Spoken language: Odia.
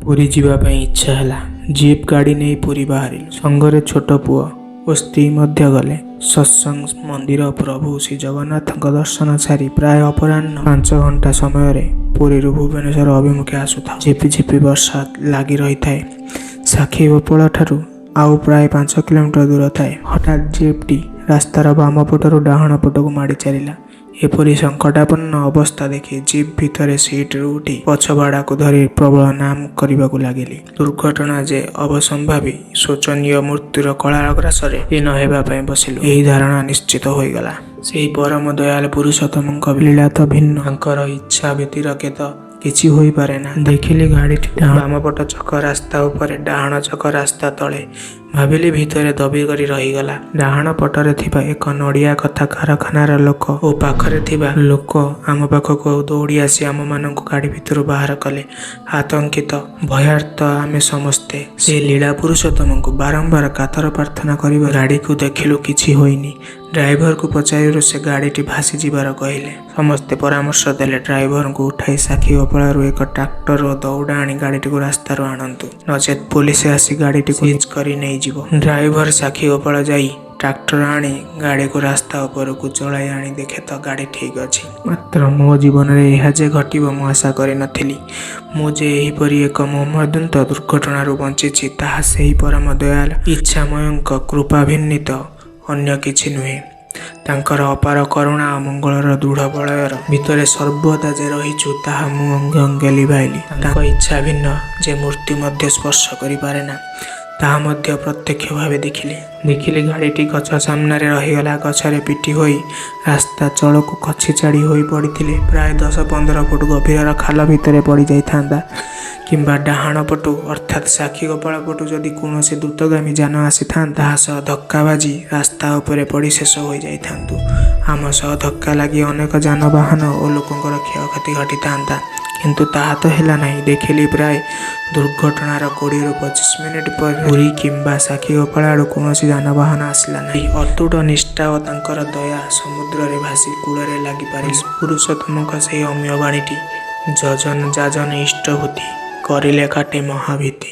ପୁରୀ ଯିବା ପାଇଁ ଇଚ୍ଛା ହେଲା। ଜିପ୍ ଗାଡ଼ି ନେଇ ପୁରୀ ବାହାରିଲୁ। ସଙ୍ଗରେ ଛୋଟ ପୁଅ ଓ ସ୍ତ୍ରୀ ମଧ୍ୟ ଗଲେ। ସତ୍ସଙ୍ଗ ମନ୍ଦିର ପ୍ରଭୁ ଶ୍ରୀଜଗନ୍ନାଥଙ୍କ ଦର୍ଶନ ସାରି ପ୍ରାୟ ଅପରାହ୍ନ 5 ଘଣ୍ଟା ସମୟରେ ପୁରୀରୁ ଭୁବନେଶ୍ୱର ଅଭିମୁଖେ ଆସୁଥାଉ। ଝିପିଝିପି ବର୍ଷା ଲାଗି ରହିଥାଏ। ସାକ୍ଷୀଗୋପାଳଠାରୁ ଆଉ ପ୍ରାୟ 5 କିଲୋମିଟର ଦୂର ଥାଏ, ହଠାତ୍ ଜିପ୍ଟି ରାସ୍ତାର ବାମ ପଟରୁ ଡାହାଣ ପଟକୁ ମାଡ଼ି ଚାଲିଲା। ଏପରି ସଙ୍କଟାପନ୍ନ ଅବସ୍ଥା ଦେଖି ଜିପ୍ ଭିତରେ ସିଟରୁ ଉଠି ପଛ ବାଡ଼ାକୁ ଧରି ପ୍ରବଳ ନାମ କରିବାକୁ ଲାଗିଲି। ଦୁର୍ଘଟଣା ଯେ ଅବଶ୍ୟମ୍ଭାବୀ, ଶୋଚନୀୟ ମୃତ୍ୟୁର କରାଳ ଗ୍ରାସରେ ଲୀନ ହେବା ପାଇଁ ବସିଲୁ, ଏହି ଧାରଣା ନିଶ୍ଚିତ ହୋଇଗଲା। ସେହି ପରମ ଦୟାଳ ପୁରୁଷୋତ୍ତମଙ୍କ ଲୀଳା ତ ଭିନ୍ନ। ତାଙ୍କର ଇଚ୍ଛା ବ୍ୟତିରେକେ ତ କିଛି ହୋଇପାରେନା। ଦେଖିଲି, ଗାଡ଼ିଟି ବାମପଟ ଚକ ରାସ୍ତା ଉପରେ, ଡାହାଣ ଚକ ରାସ୍ତା ତଳେ। ଭାବିଲି, ଭିତରେ ଦବିକରି ରହିଗଲା। ଡାହାଣ ପଟରେ ଥିବା ଏକ ନଡ଼ିଆ କତା କାରଖାନାର ଲୋକ ଓ ପାଖରେ ଥିବା ଲୋକ ଆମ ପାଖକୁ ଦୌଡ଼ି ଆସି ଆମମାନଙ୍କୁ ଗାଡ଼ି ଭିତରୁ ବାହାର କଲେ। ଆତଙ୍କିତ, ଭୟାର୍ତ୍ତ ଆମେ ସମସ୍ତେ ସେ ଲୀଳା ପୁରୁଷୋତ୍ତମଙ୍କୁ ବାରମ୍ବାର କାତର ପ୍ରାର୍ଥନା କରିବା। ଗାଡ଼ିକୁ ଦେଖିଲୁ, କିଛି ହୋଇନି। ଡ୍ରାଇଭରକୁ ପଚାରିବାରୁ ସେ ଗାଡ଼ିଟି ଭାସିଯିବାର କହିଲେ। ସମସ୍ତେ ପରାମର୍ଶ ଦେଲେ, ଡ୍ରାଇଭରଙ୍କୁ ଉଠାଇ ସାକ୍ଷୀଗୋପାଳରୁ ଏକ ଟ୍ରାକ୍ଟର ଓ ଦଉଡ଼ା ଆଣି ଗାଡ଼ିଟିକୁ ରାସ୍ତାରୁ ଆଣନ୍ତୁ, ନଚେତ୍ ପୋଲିସ ଆସି ଗାଡ଼ିଟିକୁ ସିଜ୍ କରି ନେଇଯିବ। ଡ୍ରାଇଭର ସାକ୍ଷୀଗୋପାଳ ଯାଇ ଟ୍ରାକ୍ଟର ଆଣି ଗାଡ଼ିକୁ ରାସ୍ତା ଉପରକୁ ଚଳାଇ ଆଣି ଦେଖେ ତ ଗାଡ଼ି ଠିକ୍ ଅଛି। ମାତ୍ର ମୋ ଜୀବନରେ ଏହା ଯେ ଘଟିବ, ମୁଁ ଆଶା କରିନଥିଲି। ମୁଁ ଯେ ଏହିପରି ଏକ ମର୍ମନ୍ତୁଦ ଦୁର୍ଘଟଣାରୁ ବଞ୍ଚିଛି, ତାହା ସେହି ପରମ ଦୟାଳ ଇଚ୍ଛାମୟଙ୍କ କୃପା ବ୍ୟତୀତ ଅନ୍ୟ କିଛି ନୁହେଁ। ତାଙ୍କର ଅପାର କରୁଣା ଓ ମଙ୍ଗଳର ଦୃଢ଼ ବଳୟର ଭିତରେ ସର୍ବଦା ଯେ ରହିଛୁ, ତାହା ମୁଁ ଅଙ୍ଗେ ଅଙ୍ଗେ ଲିଭାଇଲି। ତାଙ୍କ ଇଚ୍ଛା ଭିନ୍ନ ଯେ ମୃତ୍ୟୁ ମଧ୍ୟ ସ୍ପର୍ଶ କରିପାରେନା, ତାହା ମଧ୍ୟ ପ୍ରତ୍ୟକ୍ଷ ଭାବେ ଦେଖିଲି। ଦେଖିଲି, ଗାଡ଼ିଟି ଗଛ ସାମ୍ନାରେ ରହିଗଲା। ଗଛରେ ପିଟି ହୋଇ ରାସ୍ତା ଚଡ଼କୁ ଖସିଚାଡ଼ି ହୋଇ ପଡ଼ିଥିଲେ ପ୍ରାୟ 10-15 ଫୁଟ ଗଭୀରର ଖାଲ ଭିତରେ ପଡ଼ିଯାଇଥାନ୍ତା କିମ୍ବା ଡାହାଣ ପଟୁ, ଅର୍ଥାତ୍ ସାକ୍ଷୀଗୋପାଳ ପଟୁ ଯଦି କୌଣସି ଦ୍ରୁତଗାମୀ ଯାନ ଆସିଥାନ୍ତା, ତାହା ସହ ଧକ୍କା ବାଜି ରାସ୍ତା ଉପରେ ପଡ଼ି ଶେଷ ହୋଇଯାଇଥାନ୍ତୁ। ଆମ ସହ ଧକ୍କା ଲାଗି ଅନେକ ଯାନବାହନ ଓ ଲୋକଙ୍କର କ୍ଷୟକ୍ଷତି ଘଟିଥାନ୍ତା। କିନ୍ତୁ ତାହା ତ ହେଲା ନାହିଁ। ଦେଖିଲି, ପ୍ରାୟ ଦୁର୍ଘଟଣାର 20ରୁ 25 ମିନିଟ୍ ପରେ ପୁରୀ କିମ୍ବା ସାକ୍ଷୀଗୋପାଳ ଆଡ଼ୁ କୌଣସି ଯାନବାହନ ଆସିଲା ନାହିଁ। ଅତୁଟ ନିଷ୍ଠା ଓ ତାଙ୍କର ଦୟା ସମୁଦ୍ରରେ ଭାସି କୂଳରେ ଲାଗିପାରିଲି। ପୁରୁଷୋତ୍ତମଙ୍କ ସେହି ଅମୀୟ ବାଣୀଟି, "ଯଜନ ଯାଜନ ଇଷ୍ଟଭୂତି, କରିଲେ କାଟେ ମହାଭୀତି।"